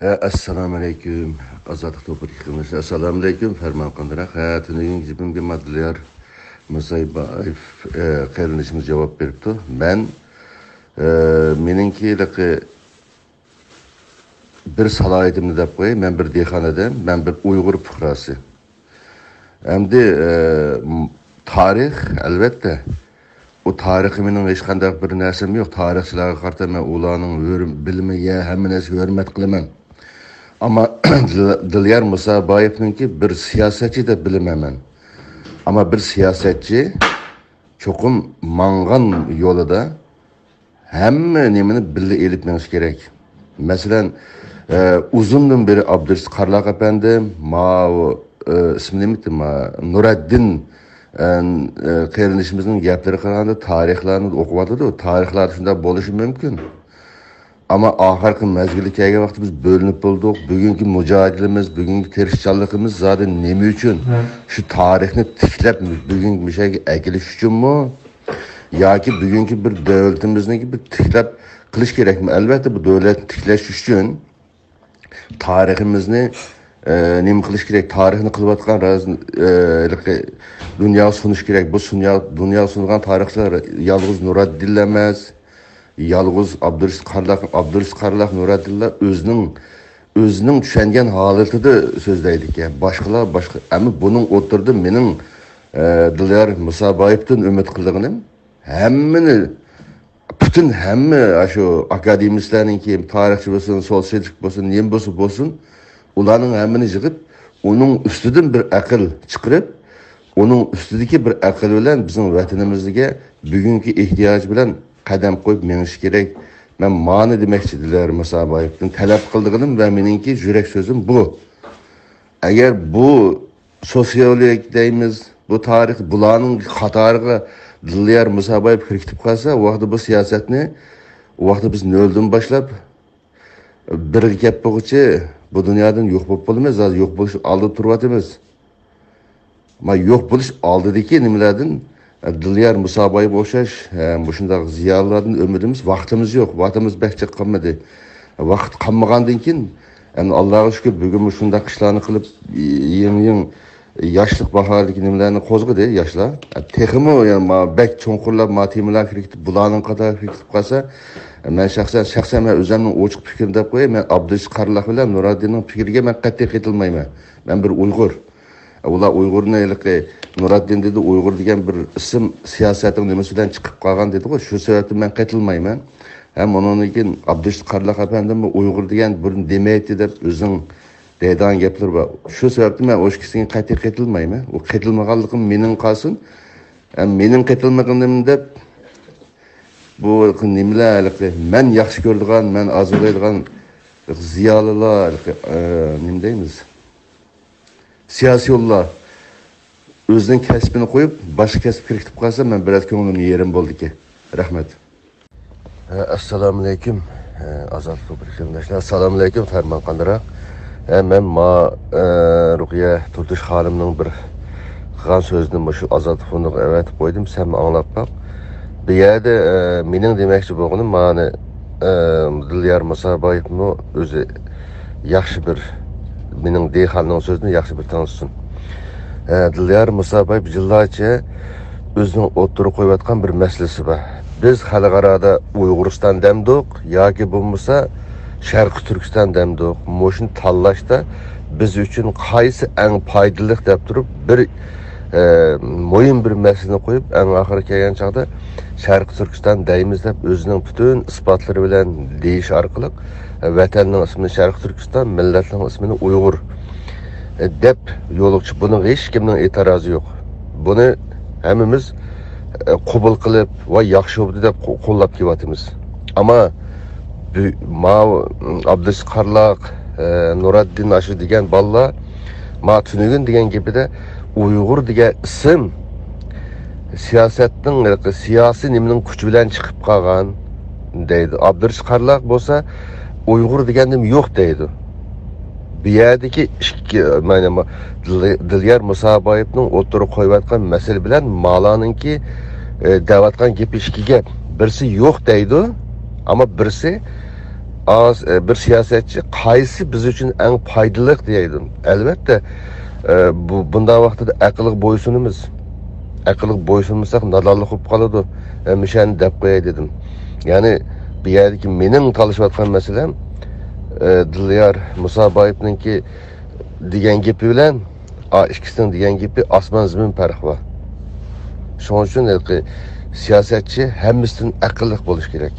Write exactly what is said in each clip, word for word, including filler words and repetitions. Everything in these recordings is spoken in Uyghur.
ھە، ئەسسالامۇئەلەيكۇم. ئازادلىق توپىدىكى قېرىنداشلار، ئەسسالامۇئەلەيكۇم. پەرمان قاندىراق؟ ھە، تۈنۈگۈنكى گېپىمگە ماددىلار مۇسايبايېف، ئە، قېرىندىشىمىز جاۋاب بېرىپتۇ. مەن، ئە، مېنىڭكى ھېلىقى بىر سالاھىيىتىمنى دەپ قوياي، مەن بىر دېھقان ئادەم، مەن بىر ئۇيغۇر پۇقراسى. ئەمدى، ئە، م-، تارىخ، ئەلۋەتتە، ئۇ تارىخقا مېنىڭ ھېچقانداق بىر نەرسەم يوق. تارىخچىلارغا قارىتا مەن ئۇلارنىڭ ھۆر-، بىلىمىگە، ھەممە نەرسىگە ھۆرمەت قىلىمەن. ئەمما دىل-، دىليار مۇسابايېۋنىڭكى بىر سىياسەتچى دەپ بىلىمەن مەن. ئەمما بىر سىياسەتچى چوقۇم ماڭغان يولىدا ھەممە نېمىنى بىللە ئېلىپ مېڭىش كېرەك. مەسىلەن، ئە، ئۇزۇندىن بېرى ئابدۇرېشىت قارلاق ئەپەندىم، ماۋۇ، ئە، ئىسمى نېمىتى، ما-، نۇرەددىن، ئە، ئە، قېرىندىشىمىزنىڭ گەپلىرىگە قارىغاندا، تارىخلارنى ئوقۇۋاتىدۇ. تارىخلاردا شۇنداق بولۇشى مۇمكىن. ئەمما ئاخىرقى مەزگىلگە كەلگەن ۋاقىتتا بىز بۆلۈنۈپ بولدۇق. بۈگۈنكى مۇجادىلىمىز، بۈگۈنكى تىرىشچانلىقىمىز زادى نېمە ئۈچۈن؟ ھە. شۇ تارىخنى تىكلەپ، بۈگۈنكى مۇشەگە ئەكېلىش ئۈچۈنمۇ؟ ياكى بۈگۈنكى بىر دۆلىتىمىزنىڭكى بىر تىكلەپ قىلىش كېرەكمۇ؟ ئەلۋەتتە، بۇ دۆلەتنى تىكلەش ئۈچۈن تارىخىمىزنى، ئە، نېمە قىلىش كېرەك؟ تارىخنى قىلىۋاتقان راز-، ئە، ھېلىقى دۇنياغا سۇنۇش كېرەك. بۇ سۇنيا-، دۇنياغا سۇنغان تارىخچىلار يالغۇز نۇرەددىنلا ئەمەس، يالغۇز ئابدۇرېشىت قارلاق، ئابدۇرېشىت قارلاق، نۇرەدىنلا ئۆزىنىڭ، ئۆزىنىڭ چۈشەنگەن ھالىتىدە سۆزلەيدىكەن. باشقىلار باشقا. ئەمما بۇنىڭ ئوتتۇرىدا مېنىڭ، ئە، دىليار مۇسابايېۋدىن ئۈمىد قىلىدىغىنىم، ھەممىنى، پۈتۈن ھەممە ئاشۇ ئاكادېمىستلارنىڭكى، تارىخچى بولسۇن، سوتسىيولوگ بولسۇن، نېمە بولسا بولسۇن، ئۇلارنىڭ ھەممىنى يىغىپ، ئۇنىڭ ئۈستىدىن بىر ئەقىل چىقىرىپ، ئۇنىڭ ئۈستىدىكى بىر ئەقىل بىلەن بىزنىڭ ۋەتىنىمىزگە بۈگۈنكى ئېھتىياج بىلەن قەدەم قويۇپ مېڭىش كېرەك. مەن مانى دېمەكچى دىليار مۇسابايېۋدىن تەلەپ قىلىدىغىنىم ۋە مېنىڭكى يۈرەك سۆزۈم بۇ. ئەگەر بۇ سوسىيولوگ دەيمىز، بۇ تارىخ، بۇلارنىڭ قاتارىغا دىليار مۇسابايېۋ كىرىپ كېتىپ قالسا، ئۇ ۋاقىتتا بۇ سىياسەتنى، ئۇ ۋاقىتتا بىز نۆلدىن باشلاپ، بىرگە كەپ بولغۇچە بۇ دۇنيادىن يوق بولۇپ بولىمىز. ھازىر يوق بولۇش ئالدىدا تۇرۇۋاتىمىز. ما يوق بولۇش ئالدىدىكى نېمىلەردىن، دىليار مۇسابايېۋغا ئوخشاش، ھە، مۇشۇنداق زىيالىيلاردىن ئۈمىدىمىز، ۋاقتىمىز يوق. ۋاقتىمىز بەك جىق قالمىدى. ۋاقىت قالمىغاندىن كېيىن، ئەمدى ئاللاغا شۈكۈر، بۈگۈن مۇشۇنداق ئىشلارنى قىلىپ، يېڭى، يېڭى ياشلىق باھارىدىكى نېمىلەرنى قوزغىدى ياشلار. تېخىمۇ، يەنى، ما، بەك چوڭقۇرلاپ، ما، تېمىلارغا كىرىپ كېتىپ، بۇلارنىڭ قاتارىغا كىرىپ كېتىپ قالسا، مەن شەخسەن، شەخسەن مەن ئۆزۈمنىڭ ئوچۇق پىكرىم دەپ قوياي، مەن ئابدۇرېشىت قارلاق بىلەن نۇرەدىننىڭ پىكرىگە مەن قەتئىي قېتىلمايمەن. مەن بىر ئۇيغۇر. ئۇلار ئۇيغۇرنى ھېلىقى نۇرەدىن دېدى، ئۇيغۇر دېگەن بىر ئىسىم سىياسەتنىڭ نېمىسى بىلەن چىقىپ قالغان دېدىغۇ، شۇ سەۋەبتىن مەن قېتىلمايمەن. ھەم ئۇنىڭدىن كېيىن ئابدۇرېشىت قارلاق ئەپەندىممۇ ئۇيغۇر دېگەن بىر دېمەيتتى دەپ ئۆزىنىڭ دەيدىغان گەپلىرى بار. شۇ سەۋەبتىن مەن ئۇ ئىككىسىگە قەتئىي قېتىلمايمەن. ئۇ قېتىلمىغانلىقىم مېنىڭ قالسۇن. ھەم مېنىڭ قېتىلمىغىنىم دەپ بۇ نېمىلەر ھېلىقى مەن ياخشى كۆرىدىغان، مەن ئازابلايدىغان زىيالىيلار، ھېلىقى، ئە، نېمە دەيمىز؟ سىياسىيونلار ئۆزىنىڭ كەسپىنى قويۇپ، باشقا كەسىپكە كىرىپ قالسا، مەن بىرئاز كۆڭلۈم يېرىم بولىدىكەن. رەھمەت. ئەسسالامۇئەلەيكۇم، ئازادلىق توپىدىكى قېرىنداشلار. ئەسسالامۇئەلەيكۇم، پەرمان قاندىراق؟ ھە، مەن ما، ئە، رۇقىيە تۇردۇش خانىمنىڭ بىر قىلغان سۆزىنى مۇشۇ ئازادلىق فوندىغا ئەۋەتىپ قويدۇم، سەن ئاڭلاپ باق. بۇ يەردە، ئە، مېنىڭ دېمەكچى بولغىنىم، مانى، ئە، دىليار مۇسابايېۋمۇ ئۆزى ياخشى بىر، مېنىڭ دېھقاننىڭ سۆزىنى ياخشى بىر تىڭلىسۇن. ئە، دىليار مۇسابايېۋ يىللارچە ئۆزىنىڭ ئوتتۇرىغا قويۇۋاتقان بىر مەسىلىسى بار. بىز خەلقئارادا ئۇيغۇرىستان دەمدۇق ياكى بولمىسا شەرقىي تۈركىستان دەمدۇق؟ مۇشۇنى تاللاشتا بىز ئۈچۈن قايسى ئەڭ پايدىلىق دەپ تۇرۇپ، بىر، ئە، مۇھىم بىر مەسىلىنى قويۇپ، ئەڭ ئاخىرى كەلگەن چاغدا شەرقىي تۈركىستان دەيمىز دەپ ئۆزىنىڭ پۈتۈن ئىسپاتلىرى بىلەن دېيىش ئارقىلىق، ۋەتەننىڭ ئىسمىنى شەرقىي تۈركىستان، مىللەتنىڭ ئىسمىنى ئۇيغۇر، ئە، دەپ يولغا چىقىپ، بۇنىڭغا ھېچكىمنىڭ ئېتىرازى يوق. بۇنى ھەممىمىز، ئە، قوبۇل قىلىپ ۋە ياخشى بولدى دەپ قو-، قوللاپ كېلىۋاتىمىز. ئەمما بۈ-، ماۋۇ ئابدۇرېشىت قارلاق، ئە، نۇرەددىن ئاشۇ دېگەن بالىلار ما تۈنۈگۈن دېگەن گېپىدە ئۇيغۇر دېگەن ئىسىم سىياسەتنىڭ، سىياسىي نېمىنىڭ كۈچى بىلەن چىقىپ قالغان دەيدۇ. ئابدۇرېشىت قارلاق بولسا ئۇيغۇر دېگەن نېمە يوق دەيدۇ. بۇ يەردىكى ئىككى، مانا، دىل-، دىليار مۇسابايېۋنىڭ ئوتتۇرىغا قويۇۋاتقان مەسىلە بىلەن مالانىڭكى، ئە، دەۋاتقان گېپى ئىككى گەپ. بىرسى يوق دەيدۇ، ئەمما بىرسى ئاز، ئە، بىر سىياسەتچى قايسى بىز ئۈچۈن ئەڭ پايدىلىق دېيەيدۇ. ئەلۋەتتە، ئە، بۇ، بۇنداق ۋاقتىدا ئەقىلگە بويسۇنىمىز. ئەقىلگە بويسۇنمىساق، نادانلىق بولۇپ قالىدۇ. ئە، مۇشۇنى دەپ قوياي دېدىم. يەنى بۇ يەردىكى مېنىڭ تالىشىۋاتقان مەسىلەم، ئە، دىليار مۇسابايېۋنىڭكى دېگەن گېپى بىلەن، ئا، ئىككىسىنىڭ دېگەن گېپى ئاسمان زېمىن پەرقى بار. شۇنىڭ ئۈچۈن ھېلىقى سىياسەتچى ھەممىسىدىن ئەقىللىق بولۇشى كېرەك.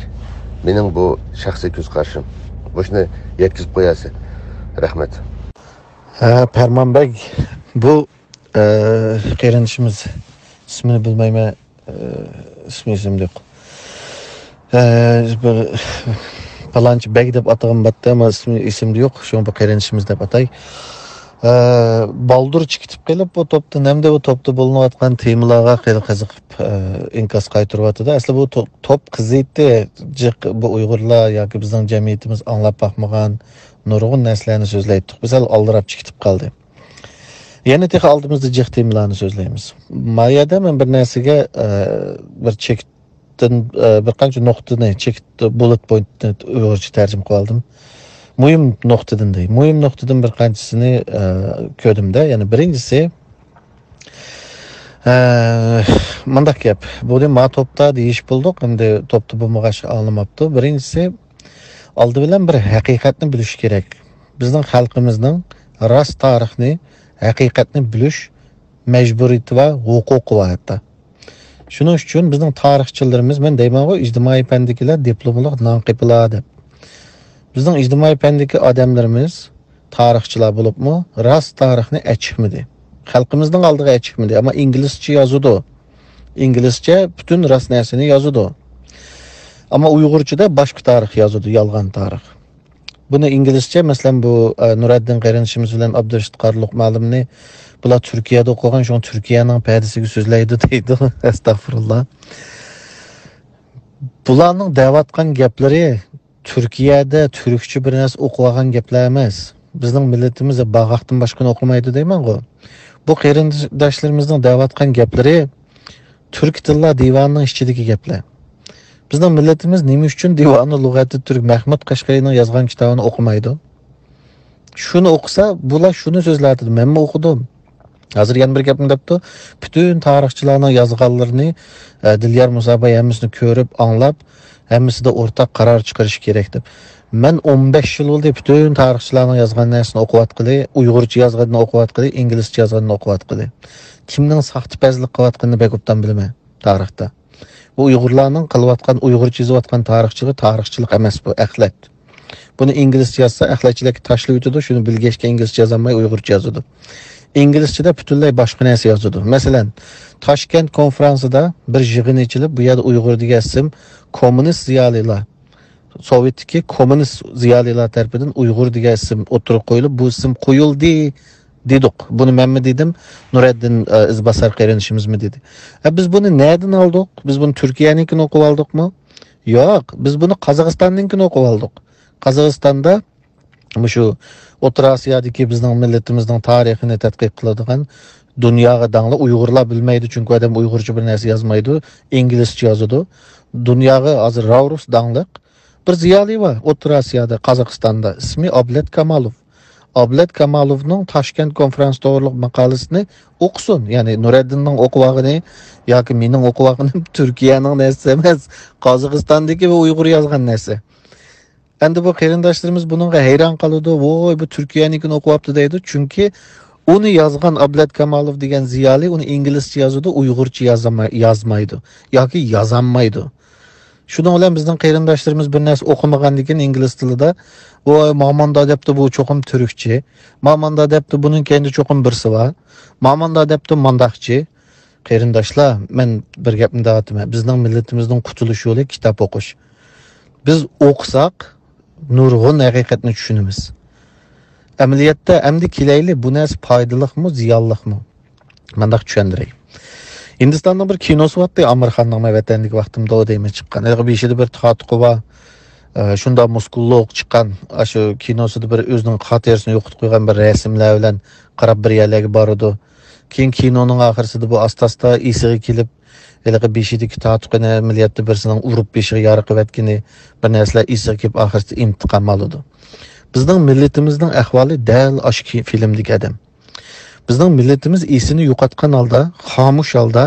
مېنىڭ بۇ شەخسىي كۆز قارىشىم. مۇشۇنى يەتكۈزۈپ قويايسەن. رەھمەت. ھە، پەرمان بەگ، بۇ، ئە، قېرىندىشىمىز، ئىسمىنى بىلمەيمەن، ئە، ئىسمى ئېسىمدە يوق. ئە، بىر پالانچى بەگ دەپ ئاتىغان باتتى، ئەمما ئىسمى ئېسىمدە يوق. شۇڭا بۇ قېرىندىشىمىز دەپ ئاتاي. ئە، بالدۇرچە كېتىپ قېلىپ، بۇ توپتا، نەمدە بۇ توپتا بولۇنۇۋاتقان تېمىلارغا خېلى قىزىقىپ، ئە، ئىنكاس قايتۇرۇۋاتىدۇ. ئەسلى بۇ تو-، توپ قىزىيتتى، جىق بۇ ئۇيغۇرلار ياكى بىزنىڭ جەمئىيىتىمىز ئاڭلاپ باقمىغان نۇرغۇن نەرسىلەرنى سۆزلەيتتۇق. بىز ھەل ئالدىراپچە كېتىپ قالدى. يەنە تېخى ئالدىمىزدا جىق تېمىلارنى سۆزلەيمىز. ما يەردە مەن بىر نەرسىگە، ئە، بىر چېكىتتىن، ئە، بىر قانچە نۇقتىنى، چېكىت، بۇللېت پوينتنى ئۇيغۇرچە تەرجىمە قىلىۋالدىم. مۇھىم نۇقتىدىن دەي. مۇھىم نۇقتىدىن بىر قانچىسىنى، ئە، كۆردۈم-دە. يەنى بىرىنچىسى، ئە، مۇنداق گەپ. بۇنى ما توپتا دېيىش بولدۇق. ئەمدى توپتا بولمىغاچ ئاڭلىماپتۇ. بىرىنچىسى، ئالدى بىلەن بىر ھەقىقەتنى بىلىش كېرەك. بىزنىڭ خەلقىمىزنىڭ راست تارىخنى، ھەقىقەتنى بىلىش مەجبۇرىيىتى بار، ھوقۇقى بار ھەتتا. شۇنىڭ ئۈچۈن بىزنىڭ تارىخچىلىرىمىز، مەن دەيمەنغۇ، ئىجتىمائىي پەندىكىلەر دىپلوملۇق نانقېپىلار دەپ. بىزنىڭ ئىجتىمائىي پەندىكى ئادەملىرىمىز، تارىخچىلار بولۇپمۇ، راست تارىخنى ئەچىقمىدى. خەلقىمىزنىڭ ئالدىغا ئەچىقمىدى. ئەمما ئىنگلىزچە يازىدۇ. ئىنگلىزچە پۈتۈن راست نەرسىنى يازىدۇ. ئەمما ئۇيغۇرچىدا باشقا تارىخ يازىدۇ، يالغان تارىخ. بۇنى ئىنگلىزچە، مەسىلەن، بۇ، ئە، نۇرەددىن قېرىندىشىمىز بىلەن ئابدۇرېشىت قارلۇق مۇئەللىمنى، بۇلار تۈركىيەدە ئوقۇغان، شۇڭا تۈركىيەنىڭ پەدىسىگە سۆزلەيدۇ دەيدۇ. ئەستەغپۇرۇللا. بۇلارنىڭ دەۋاتقان گەپلىرى تۈركىيەدە تۈركچە بىر نەرسە ئوقۇۋالغان گەپلەر ئەمەس. بىزنىڭ مىللىتىمىز باغاقتىن باشقىنى ئوقۇمايدۇ دەيمەنغۇ. بۇ قېرىنداشلىرىمىزنىڭ دەۋاتقان گەپلىرى تۈرك تىللار دىۋانىنىڭ ئىچىدىكى گەپلەر. بىزنىڭ مىللىتىمىز نېمە ئۈچۈن دىۋانۇ لۇغەتى تۈرك مەھمۇد قەشقەرىنىڭ يازغان كىتابىنى ئوقۇمايدۇ؟ شۇنى ئوقۇسا، بۇلار شۇنى سۆزلەۋاتىدۇ، مەنمۇ ئوقۇدۇم. ھازىر يەنە بىر گەپنى دەپتۇ، پۈتۈن تارىخچىلارنىڭ يازغانلىرىنى، ئە، دىليار مۇساباي ھەممىسىنى كۆرۈپ، ئاڭلاپ، ھەممىسىدە ئورتاق قارار چىقىرىشى كېرەك دەپ. مەن ئون بەش يىل بولدى پۈتۈن تارىخچىلارنىڭ يازغان نەرسىنى ئوقۇۋاتقىلى، ئۇيغۇرچە يازغىنىنى ئوقۇۋاتقىلى، ئىنگلىزچە يازغىنىنى ئوقۇۋاتقىلى. كىمنىڭ ساختىپەزلىك قىلىۋاتقىنىنى بەك ئوبدان بىلىمەن تارىختا. بۇ ئۇيغۇرلارنىڭ قىلىۋاتقان، ئۇيغۇرچە يېزىۋاتقان تارىخچىلىقى تارىخچىلىق ئەمەس، بۇ ئەخلەت. بۇنى ئىنگلىزچە يازسا، ئەخلەتچىلەرگە تاشلىۋېتىدۇ، شۇنى بىلگەچكە ئىنگلىزچە يازالماي ئۇيغۇرچە يازىدۇ. ئىنگلىزچىدە پۈتۈنلەي باشقا نەرسە يازىدۇ. مەسىلەن، تاشكەنت كونفرانسىدا بىر يىغىن ئېچىلىپ، بۇ يەردە ئۇيغۇر دېگەن ئىسىم، كوممۇنىست زىيالىيلار، سوۋېتتىكى كوممۇنىست زىيالىيلار تەرىپىدىن ئۇيغۇر دېگەن ئىسىم ئوتتۇرىغا قويۇلۇپ، بۇ ئىسىم قويۇلدى دېدۇق. بۇنى مەنمۇ دېدىم، نۇرەددىن، ئە، ئىزباسار قېرىندىشىمىزمۇ دېدى. ئە، بىز بۇنى نەدىن ئالدۇق؟ بىز بۇنى تۈركىيەنىڭكىنى ئوقۇپ ئالدۇقمۇ؟ ياق، بىز بۇنى قازاقىستاننىڭكىنى ئوقۇپ ئالدۇق. قازاقىستاندا مۇشۇ ئوتتۇرا ئاسىيادىكى بىزنىڭ مىللىتىمىزنىڭ تارىخىنى تەتقىق قىلىدىغان، دۇنياغا داڭلىق، ئۇيغۇرلار بىلمەيدۇ، چۈنكى ئادەم ئۇيغۇرچە بىر نەرسە يازمايدۇ، ئىنگلىزچە يازىدۇ. دۇنياغا ھازىر راۋرۇس داڭلىق بىر زىيالىي بار ئوتتۇرا ئاسىيادا، قازاقىستاندا. ئىسمى ئابلەت كامالوف. ئابلەت كامالوفنىڭ تاشكەنت كونفرانس توغرىلىق ماقالىسىنى ئوقۇسۇن. يەنى نۇرەددىننىڭ ئوقۇۋالغىنى ياكى مېنىڭ ئوقۇۋالغىنىم تۈركىيەنىڭ نەرسىسى ئەمەس، قازاقىستاندىكى ۋە ئۇيغۇر يازغان نەرسە. ئەمدى بۇ قېرىنداشلىرىمىز بۇنىڭغا ھەيران قالىدۇ، ۋوي، بۇ تۈركىيەنىڭكىنى ئوقۇۋاپتۇ دەيدۇ. چۈنكى ئۇنى يازغان ئابلەت كامالوف دېگەن زىيالىي ئۇنى ئىنگلىزچە يازىدۇ، ئۇيغۇرچە يازما-، يازمايدۇ ياكى يازالمايدۇ. شۇنىڭ بىلەن بىزنىڭ قېرىنداشلىرىمىز بىر نەرسە ئوقۇمىغاندىن كېيىن ئىنگلىز تىلىدا، ۋوي، ماماندا دەپتۇ، بۇ چوقۇم تۈركچە. ماماندا دەپتۇ، بۇنىڭ كەينىدە چوقۇم بىرسى بار. ماماندا دەپتۇ، مانداقچى. قېرىنداشلار، مەن بىر گەپنى دەۋاتىمەن. بىزنىڭ مىللىتىمىزنىڭ قۇتۇلۇش يولى كىتاب ئوقۇش. بىز ئوقۇساق، نۇرغۇن ھەقىقەتنى چۈشىنىمىز. ئەمەلىيەتتە، ئەمدى كېلەيلى، بۇ نەرسە پايدىلىقمۇ، زىيانلىقمۇ؟ مۇنداق چۈشەندۈرەي. ھىندىستاننىڭ بىر كىنوسى بارتتى، ئامىر خاننىڭ، مەن ۋەتەندىكى ۋاقتىمدا ئۇ دەيمەن چىققان. ھېلىقى بېشىدا بىر تاتۇقى بار، ئە، شۇنداق مۇسكۇللۇق چىققان، ئاشۇ كىنوسىدا بىر ئۆزىنىڭ خاتىرىسىنى يوقىتىپ قويغان بىر رەسىملەر بىلەن قاراپ بىر يەرلەرگە بارىدۇ. كېيىن كىنونىڭ ئاخىرسىدا بۇ ئاستا-ئاستا ئېسىگە كېلىپ، ھېلىقى بېشىدىكى تاتۇقىنى ئەمەلىيەتتە بىرسىنىڭ ئۇرۇپ بېشىغا يارىقىۋەتكىنى، بىر نەرسىلەر ئېسىگە كېلىپ ئاخىرسىدا ئىنتىقام ئالىدۇ. بىزنىڭ مىللىتىمىزنىڭ ئەھۋالى دەل ئاشۇ كى-، فىلىمدىكى ئادەم. بىزنىڭ مىللىتىمىز ئېسىنى يوقاتقان ھالدا، خامۇش ھالدا،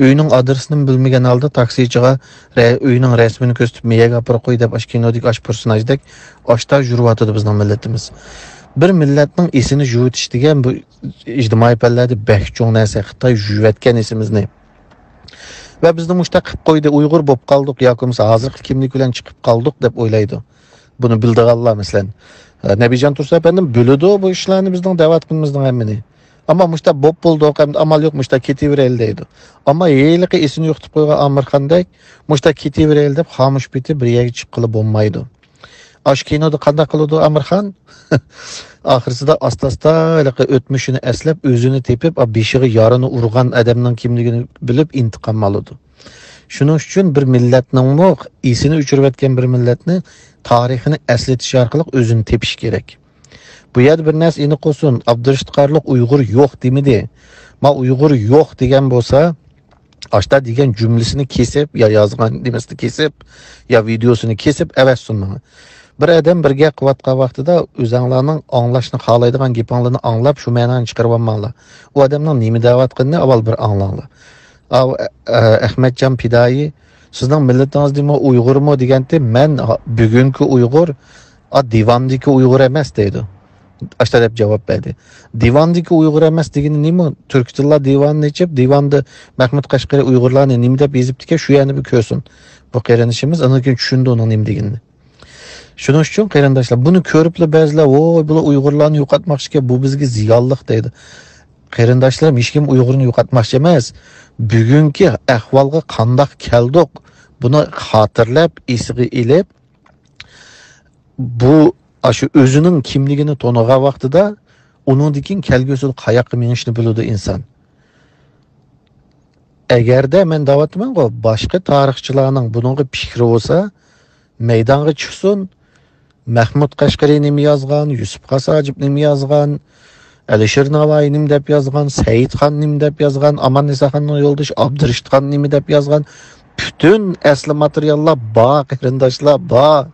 ئۆينىڭ ئادرېسىنىمۇ بىلمىگەن ھالدا تاكسىچىغا رە-، ئۆينىڭ رەسىمىنى كۆرسىتىپ، «مېيەگە ئاپىرىپ قوي» دەپ، ئاشۇ كىنودىكى ئاشۇ پېرسوناژدەك ئاشتا يۈرۈۋاتىدۇ بىزنىڭ مىللىتىمىز. بىر مىللەتنىڭ ئېسىنى يۇيۇۋېتىش دېگەن بۇ ئىجتىمائىي پەنلەردە بەك چوڭ نەرسە. خىتاي يۇيۇۋەتكەن ئېسىمىزنى. ۋە بىزنى مۇشۇنداق قىلىپ قويدى، ئۇيغۇر بولۇپ قالدۇق ياكى بولمىسا ھازىرقى كىملىك بىلەن چىقىپ قالدۇق دەپ ئويلايدۇ. بۇنى بىلىدىغانلار، مەسىلەن، نەبىجان تۇرسۇن ئەپەندىم بىلىدۇ بۇ ئىشلارنى، بىزنىڭ دەۋاتقىنىمىزنىڭ ھەممىنى. ئەمما مۇشۇنداق بوپ بولدۇق، ئەمدى ئامال يوق، مۇشۇنداق كېتىۋېرەيلى دەيدۇ. ئەمما ھېلىقى ئېسىنى يوقىتىپ قويغان ئامىرخاندەك مۇشۇنداق كېتىۋېرەيلى دەپ خامۇش پېتى بىر يەرگە چىققىلى بولمايدۇ. ئاشۇ كىنودا قانداق قىلىدۇ ئامىرخان؟ ئاخىرسىدا ئاستا-ئاستا ھېلىقى ئۆتمۈشىنى ئەسلەپ، ئۆزىنى تېپىپ، ئا، بېشىغا يارىنى ئۇرغان ئادەمنىڭ كىملىكىنى بىلىپ ئىنتىقام ئالىدۇ. شۇنىڭ ئۈچۈن بىر مىللەتنىڭمۇ ئېسىنى ئۆچۈرۈۋەتكەن بىر مىللەتنى تارىخىنى ئەسلىتىش ئارقىلىق ئۆزىنى تېپىش كېرەك. بۇ يەردە بىر نەرسە ئېنىق بولسۇن، ئابدۇرېشىت قارلۇق ئۇيغۇر يوق دېمىدى. ما ئۇيغۇر يوق دېگەن بولسا، ئاشتا دېگەن جۈملىسىنى كېسىپ، يا يازغان نېمىسىنى كېسىپ، يا ۋىدېئوسىنى كېسىپ ئەۋەتسۇن ماڭا. بىر ئادەم بىر گەپ قىلىۋاتقان ۋاقتىدا ئۆزەڭلارنىڭ ئاڭلاشنى خالايدىغان گېپىڭلارنى ئاڭلاپ، شۇ مەنانى چىقىرىۋالماڭلار. ئۇ ئادەمنىڭ نېمە دەۋاتقىنىنى ئاۋۋال بىر ئاڭلاڭلار. ئاۋۇ، ئە، ئە، ئەخمەتجان پىدائىي، سىزنىڭ مىللىتىڭىز نېمە، ئۇيغۇرمۇ دېگەنتى، مەن ھا-، بۈگۈنكى ئۇيغۇر، ئا، دىۋاندىكى ئۇيغۇر ئەمەس دەيدۇ. ئاشتا دەپ جاۋاب بەردى. دىۋاندىكى ئۇيغۇر ئەمەس دېگىنى نېمە؟ تۈركىتىللا دىۋانىنى ئېچىپ، دىۋاندا مەھمۇد قەشقىرى ئۇيغۇرلارنى نېمە دەپ يېزىپتىكەن، شۇ يەرنى بىر كۆرسۇن. بۇ قېرىندىشىمىز ئاندىن كېيىن چۈشىنىدۇ ئۇنىڭ نېمە دېگىنىنى. شۇنىڭ ئۈچۈن قېرىنداشلار، بۇنى كۆرۈپلا بەزىلەر، «ۋوي، بۇلار ئۇيغۇرلارنى يوقاتماقچىكەن، بۇ بىزگە زىيانلىق» دەيدۇ. قېرىنداشلىرىم، ھېچكىم ئۇيغۇرنى يوقاتماقچى ئەمەس. بۈگۈنكى ئەھۋالغا قانداق كەلدۇق، بۇنى خاتىرىلەپ، ئېسىگە ئېلىپ، بۇ، ئاشۇ ئۆزىنىڭ كىملىكىنى تونۇغان ۋاقتىدا، ئۇنىڭدىن كېيىن كەلگۈسىدە قاياققا مېڭىشنى بىلىدۇ ئىنسان. ئەگەردە مەن دەۋاتىمەنغۇ، باشقا تارىخچىلارنىڭ بۇنىڭغا پىكرى بولسا، مەيدانغا چىقسۇن. مەھمۇد قەشقىرى نېمە يازغان، يۈسۈپ خاس ھاجىپ نېمە يازغان، ئەلىشىر ناۋايى نېمە دەپ يازغان، سەئىدخان نېمە دەپ يازغان، ئاماننىساخاننىڭ يولدىشى ئابدۇرېشىتخان نېمە دەپ يازغان، پۈتۈن ئەسلى ماتېرىياللار بار، قېرىنداشلار، بار.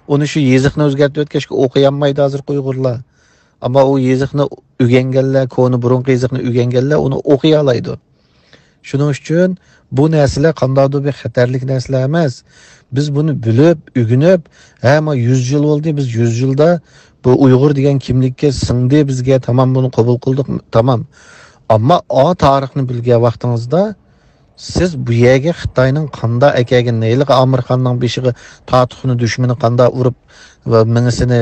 ئۇنى شۇ يېزىقنى ئۆزگەرتىۋەتكەچكە ئوقۇيالمايدۇ ھازىرقى ئۇيغۇرلار. ئەمما ئۇ يېزىقنى ئۆگەنگەنلەر، كونا بۇرۇنقى يېزىقنى ئۆگەنگەنلەر ئۇنى ئوقۇيالايدۇ. شۇنىڭ ئۈچۈن بۇ نەرسىلەر قانداقتۇر بىر خەتەرلىك نەرسىلەر ئەمەس. بىز بۇنى بىلىپ، ئۆگىنىپ، ھە، ما يۈز يىل بولدى، بىز يۈز يىلدا بۇ ئۇيغۇر دېگەن كىملىككە سىڭدى بىزگە، تامام، بۇنى قوبۇل قىلدۇق، تامام. ئەمما ئا تارىخنى بىلگەن ۋاقتىڭىزدا، سىز بۇ يەرگە خىتاينىڭ قانداق ئەكەلگىنىنى، ھېلىقى ئامىرخاننىڭ بېشىغا تاتۇقنى، دۈشمىنى قانداق ئۇرۇپ ۋە مېڭىسىنى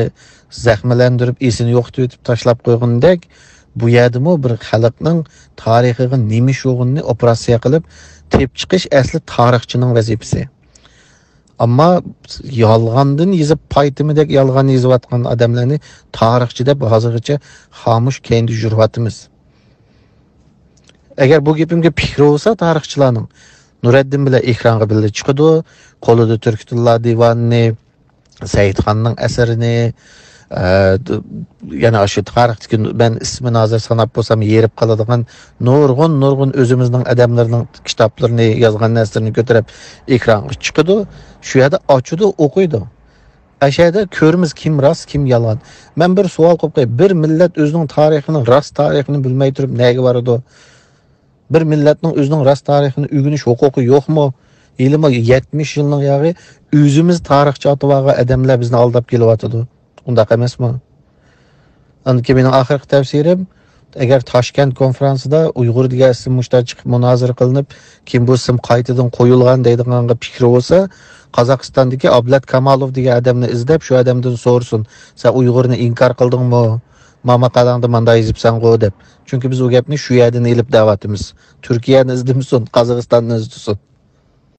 زەخىملەندۈرۈپ، ئېسىنى يوقىتىۋېتىپ تاشلاپ قويغىنىدەك، بۇ يەردىمۇ بىر خەلقنىڭ تارىخىغا نېمە ئىش بولغىنىنى ئوپېراتسىيە قىلىپ تېپىپ چىقىش ئەسلى تارىخچىنىڭ ۋەزىپىسى. ئەمما يالغاندىن يېزىپ، پايتىمىدەك يالغان يېزىۋاتقان ئادەملەرنى تارىخچى دەپ ھازىرغىچە خامۇش كەينىدە يۈرۈۋاتىمىز. ئەگەر بۇ گېپىمگە پىكرى بولسا تارىخچىلارنىڭ، نۇرەددىن بىلەن ئېكرانغا بىللە چىقىدۇ، قولىدا تۈركىتىللا دىۋانىنى، سەئىدخاننىڭ ئەسىرىنى، ئە، د-، يەنە ئاشۇ تارىختىكى، مەن ئىسمىنى ھازىر ساناپ بولسام ھېرىپ قالىدىغان نۇرغۇن، نۇرغۇن ئۆزىمىزنىڭ ئادەملىرىنىڭ كىتابلىرىنى، يازغان نەرسىلىرىنى كۆتۈرۈپ ئېكرانغا چىقىدۇ. شۇ يەردە ئاچىدۇ، ئوقۇيدۇ. ئەشەدە كۆرىمىز، كىم راست، كىم يالغان. مەن بىر سوئال قويۇپ قوياي، بىر مىللەت ئۆزىنىڭ تارىخىنى، راست تارىخىنى بىلمەي تۇرۇپ نەگە بارىدۇ؟ بىر مىللەتنىڭ ئۆزىنىڭ راست تارىخىنى ئۆگىنىش ھوقۇقى يوقمۇ؟ ھېلىمۇ يەتمىش يىلنىڭ ياغى ئۆزىمىز تارىخچى ئاتىۋالغان ئادەملەر بىزنى ئالداپ كېلىۋاتىدۇ. ئۇنداق ئەمەسمۇ؟ ئاندىن كېيىن مېنىڭ ئاخىرقى تەۋسىيەم، ئەگەر تاشكەنت كونفرانسىدا ئۇيغۇر دېگەن ئىسىم مۇشۇنداق چىقىپ مۇنازىرە قىلىنىپ، كېيىن بۇ ئىسىم قايتىدىن قويۇلغان دەيدىغانغا پىكرى بولسا، قازاقىستاندىكى ئابلەت كامالوف دېگەن ئادەمنى ئىزدەپ، شۇ ئادەمدىن سورىسۇن، «سەن ئۇيغۇرنى ئىنكار قىلدىڭمۇ؟ ما ماقالەڭدە مانداق يېزىپسەنغۇ» دەپ. چۈنكى بىز ئۇ گەپنى شۇ يەردىن ئېلىپ دەۋاتىمىز. تۈركىيەنى ئىزدىمىسۇن، قازاقىستاننى ئىزدىسۇن.